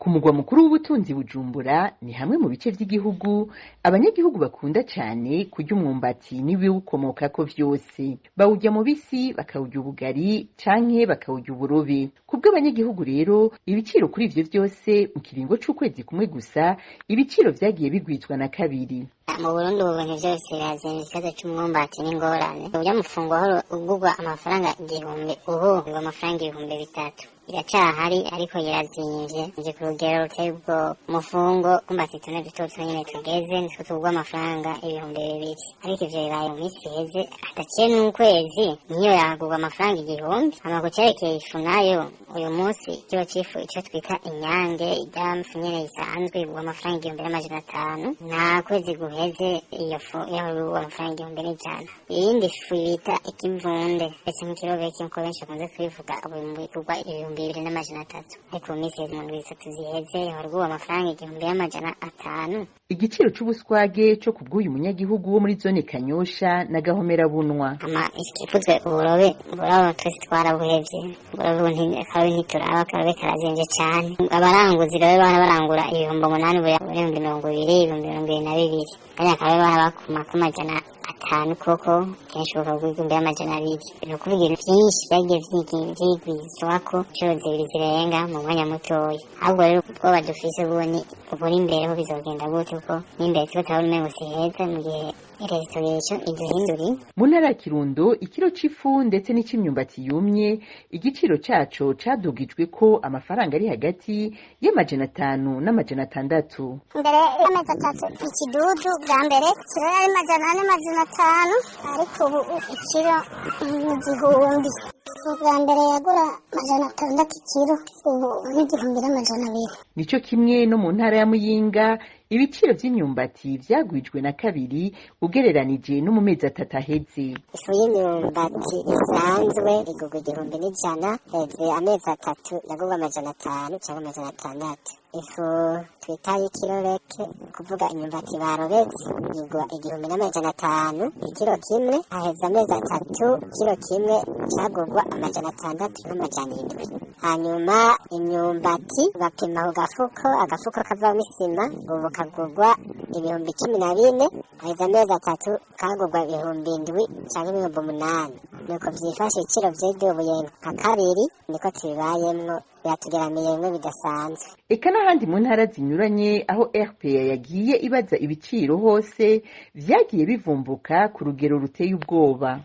Ku mugwa mukuru w'ubutunzi Bujumbura, ni hamwe mu bice vy'igihugu abanyagihugu bakunda cane kurya umwumbati n'ibiwukomokako vyose. Bawurya mubisi, bakawurya ubugari canke bakawurya uburobe. Kubw'abanyagihugu rero, ibiciro kuri ivyo vyose mu kiringo c'ukwezi kumwe gusa, ibiciro vyagiye bigwizwa na kabiri. Mu Burundi ubu bintu vyose birazimvye. Ikibazo c'umwumbati n'ingorane. Urya mufungo wahora ugurwa amafaranga 1000, ubu ugurwa amafaranga 3000. Iracahari, ariko irazimvye nje ku rugero ruteye ubwoba. Umufungo umwumbati tune duto duto nyene tugeze nitwo tugurwa amafaranga 2000, ariko ivyo bibaye mu minsi iheze hadaciye n'ukwezi, niyo yagurwa amafaranga 1000. Hama ku cerekeye ifu nayo, uyu munsi ikiro c'ifu, ico twita inyange, irya fu nyene isanzwe, igurwa amafaranga 1500. Nta kwezi guheze iyo fu yahora igurwa amafaranga 1100. Iyindi fu bita ikivunde ndetse nk'ikirobeke nkuko benshi bakunze kubivuga, ubu igurwa 2300, ariko mu minsi iheze, mu ndwi 3 ziheze, yahora igurwa amafaranga 1500. Igiciro c'ubuswage co kubw'uyu munyagihugu wo muri zone Kanyosha na Gahomerabunwa. Hama ikivuzwe uburobe, uburobe twese twarabuhevye. Uburobe akarobe ntituraba, akarobe karazimvye cane. Abaranguzi rero bana barangura 8000, ubu 20,000, 22,000, kandi akarobe bana bakuma ku 500 koko, kenshi bukagurwa 1200. Ni ukuvuga ibintu vyinshi vyagiye vyigwizwako incuro zibiri zirenga mu mwanya mutoya. Ahubwo rero ubwoba dufise ubu ni uburi imbere ho bizogenda gute, kuko n'imbere turiko turabona umengo si heza mu gihe leta ico iduhinduriye. Mu ntara ya Kirundo, ikiro c'ifu ndetse n'ic'imyumbati yumye, igiciro caco cadugijwe ko amafaranga ari hagati y'500 n'600. Mbere y'amezi 3, ikidudu bwa mbere kiro yari 400, 500, ariko ubu ikiro ni 1000. Ubwa mbere yagura 600 ikiro, ubu ni 1200. Nico kimwe no mu ntara ya Muyinga, ibiciro vy'imyumbati vyagwijwe na kabiri ugereranije no mu mezi 3 aheze. Ifu y'imyumbati isanzwe igurwa 1100, heze amezi 3 yagurwa 500 canke 600. Ifu twita y'ikirobeke, kuvuga imyumbati barobetse, igurwa 1500 ikiro kimwe, haheze amezi 3 ikiro kimwe cagurwa 600 n'700. Hanyuma imyumbati bapima ku gafuko, agafuko kavamwo isima, ubu kagurwa 14,000, haheze amezi 3 kagurwa 7000 canke 8000. Nuko vyifashe, ibiciro vyidubuye nka kabiri, niko tubibayemwo, biratugeramiye bimwe bidasanzwe. Eka n'ahandi mu ntara zinyuranye aho RPA yagiye ibaza ibiciro, hose vyagiye bivumbuka ku rugero ruteye ubwoba.